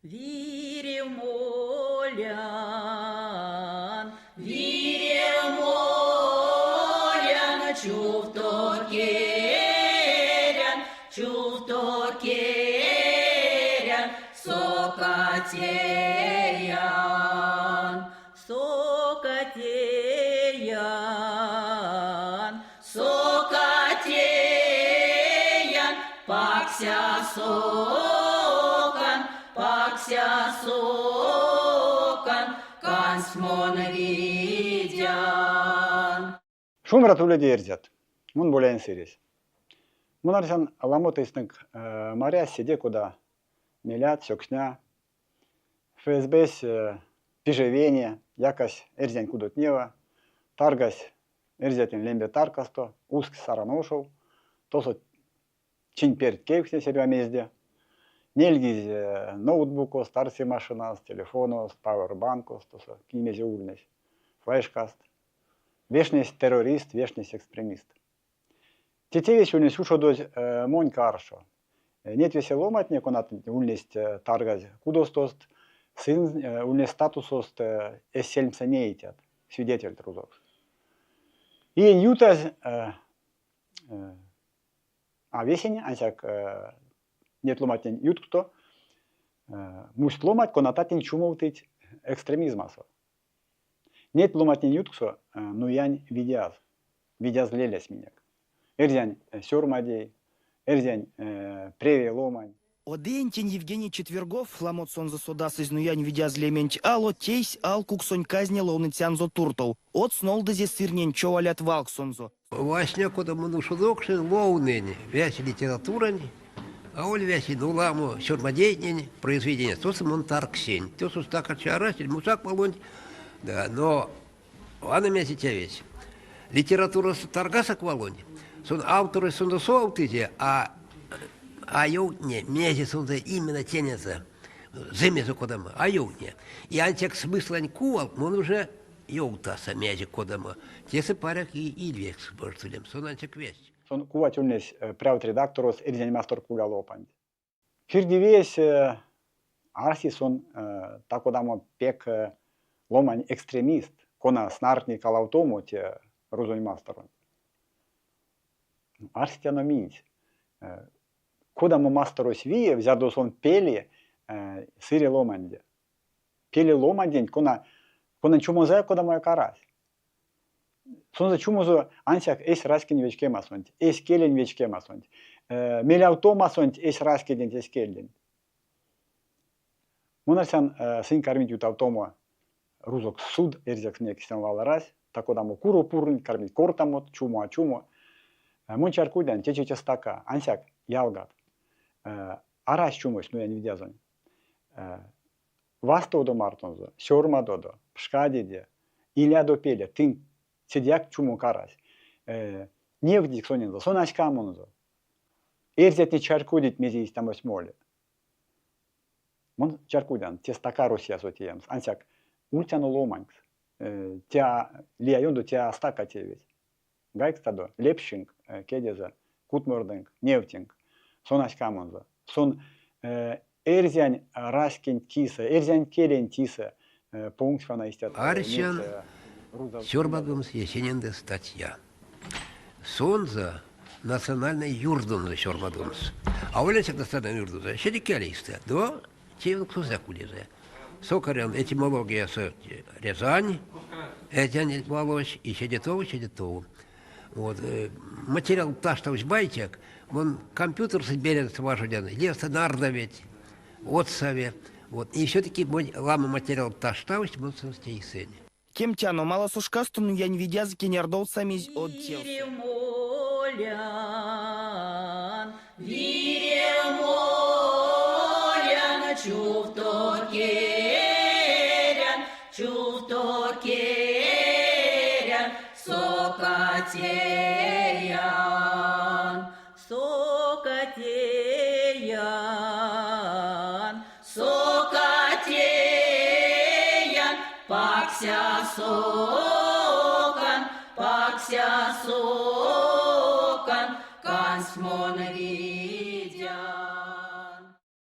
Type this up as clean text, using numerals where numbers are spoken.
Вирев молян, вирев молян, чувто керян, чувто керян, сока теян, сока теян, сока теян, пакся сокан, пакся сокан, кансть мон видян. Шумбрат уледе, эрзят! Мон Боляень Сыресь. Мон арсян, ламот эйстэнк марясть седе кода мелят, сёксня. ФСБ-сь пижевене якась эрзянь кудотнева, таргась эрзятнень лембе таркасто, усксь Саран ошов, тосо чинь перть кевкстнесь эрьва мезде. Нельгизь ноутбукост, арсемашинаст, телефоност, пауэрбанкост, тосо кинь мезе ульнесь, флешкаст. Вешнесь террорист, вешнесь экстремист. Те тевесь ульнесь ушодозь монь каршо. Неть весе ломантне, конат ульнесть таргазь кудостост, сынь ульнесть статусост эсь сельмсэ неитят, свидетельть рузокс. Иень ютазь а весень, ансяк неть ломантнень ютксто мусть ломанть, конататнень чумовтыть экстремизмасо. Неть ломантнень ютксо Нуянь Видяз, Видяз лелясь минек. Эрзянь сёрмадей, эрзянь превей ломань. Одеентень Евгений Четвергов, ламот сонзэ содасызь Нуянь Видяз лементь ало, тейсь алкуксонь казне ловныцянзо туртов. Одс нолдызе сырнень човалят валксонзо. Васня кодамо ушодокшнынь ловнынь весе литературань, аволь весе, но ламо сёрмадейтнень произведения. Тосо мон тарксинь. Тосо стака арась, мусак валонть. Да, но вана мезе тевесь. Литературасо таргасак валонть, сон авторось сонзэ совавтызе, а а ёвтне, мезе сонзэ именно тенезэ, зэмезэ кодамо, а ёвтне. И ансяк смыслань кувалт мон уже ёвтаса мезе кодамо. Тесэ паряк и ильвекс может улемс, сон ансяк весть. Сон кувать ульнесь прявт редакторось Эрзянь Мастор кулялопанть. Кирдивиесь арси сон та-кодамо пек ломань экстремист, кона снартни калавтомо те рузонь масторонть. Арсетяно минсь. Кодамо масторось виев, зярдо сон пели сыре ломанде. Пели ломанденть, кона, конань чумозояк кодамояк арась. Сонзэ чумозо ансяк эсь раськень вечкемасонть, эсь келень вечкемасонть, мелявтомасонть эсь раськеденть, эсь кельденть. Мон арсян, сынь кармить ютавтомо рузокс суд, эрзякс минек истямо вал арась, та-кодамо куро пурныть, кармить кортамот, чумо а чумо. Мон чарькодян, те те стака, ансяк ялгат. Арась чумось Нуянь Видязонь. Вастовдо мартонзо, сёрмадодо, пшкадеде, илядо пеле, тынь седеяк чумонк арась. Невтик сонензэ, сон а ськамонзо. Эрзятне чарькодить, мезе истямось моли. Мон чарькодян, те стака Россиясо теемс, ансяк ультяно ломанькс. Те лия ёндо те а стака тевесь. Гайгстадо, лепщинк кедезэ, кутмордынк, невтинк. Сон а ськамонзо. Сон эрзянь раськенть кисэ, эрзянь келенть кисэ понгсь вана истят Арсян сёрмадомс Есенинде статья. Сонзэ национальной юрдонзо сёрмадомс. Аволь ансяк национальной юрдонзо, седе келейстэ, но тевенксозяк улезэ. Сокарян этимологиясо Рязань, эрзянь валось, и седе тов, седе тов. Вот. Материал таштавсь байтяк, мон компьютерсэ беряньстэ важодян, лиясто нардавить, отсаве. Вот. И все-таки монь ламо материал таштавсть, мон сынст тейсынь. Кемтяно, маласо шкасто Нуянь Видяз кенярдовтсамизь од тевсэ. Вирев молян, вирев молян, чувто керян, чувто керян, сока теян, сока теян, сока теян, пакся сокан, пакся сокан.